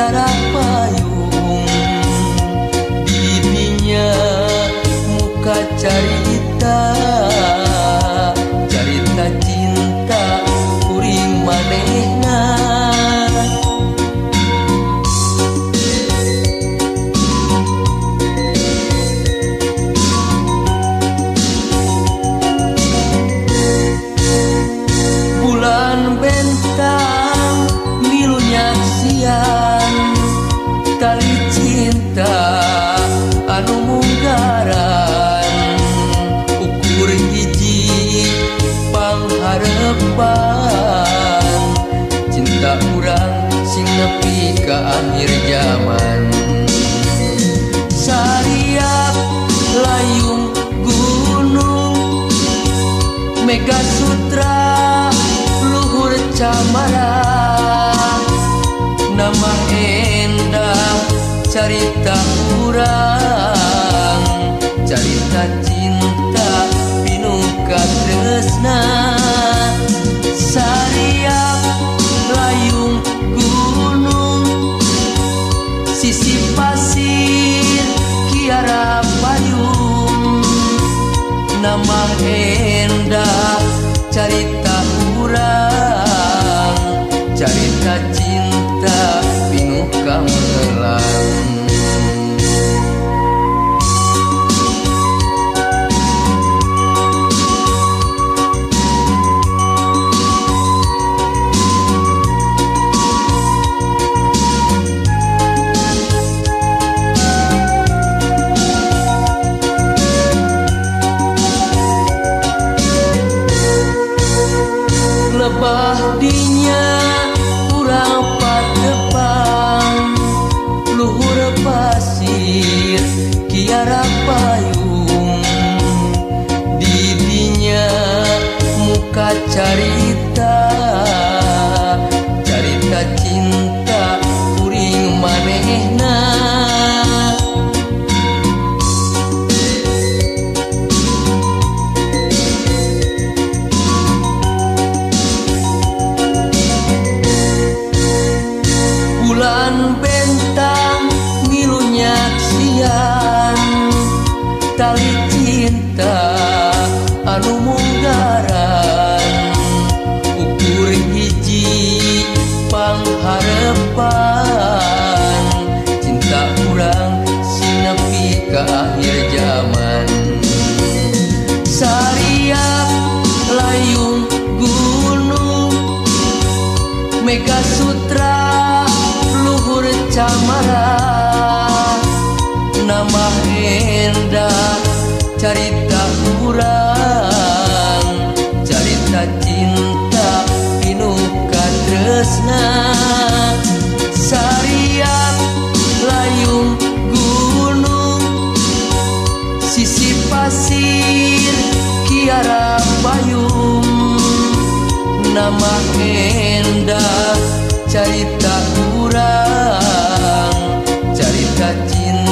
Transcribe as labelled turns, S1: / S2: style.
S1: Kiara Payung. Didinya muka carita, carita cinta kuring manehna. Bulan bentang milu nyaksian tali cinta anu munggaran. Ukur hiji pangharepan cinta urang sing nepi ka akhir zaman. Sariap layung gunung Mega Sutra luhur camara. Nama endah carita urang, carita cinta pinuh katresna. Sariap layung gunung sisi pasir Kiara Payung. Nama endah carita urang, carita cinta pinuh kamelang. Lebah dinya urang patepang luhur pasir Kiara Payung. Didinya muka carita, carita cinta kuring manehna. Bulan bentang ngilu nyaksian tali cinta anu munggaran. Ukur hiji pangharepan cinta urang sing nepi ka akhir zaman. Sariap layung gunung Mega Sutra luhur camara. Nama endah carita urang, carita cinta pinuh katresna. Sariap layung gunung sisi pasir Kiara Payung. Nama endah carita urang, carita cinta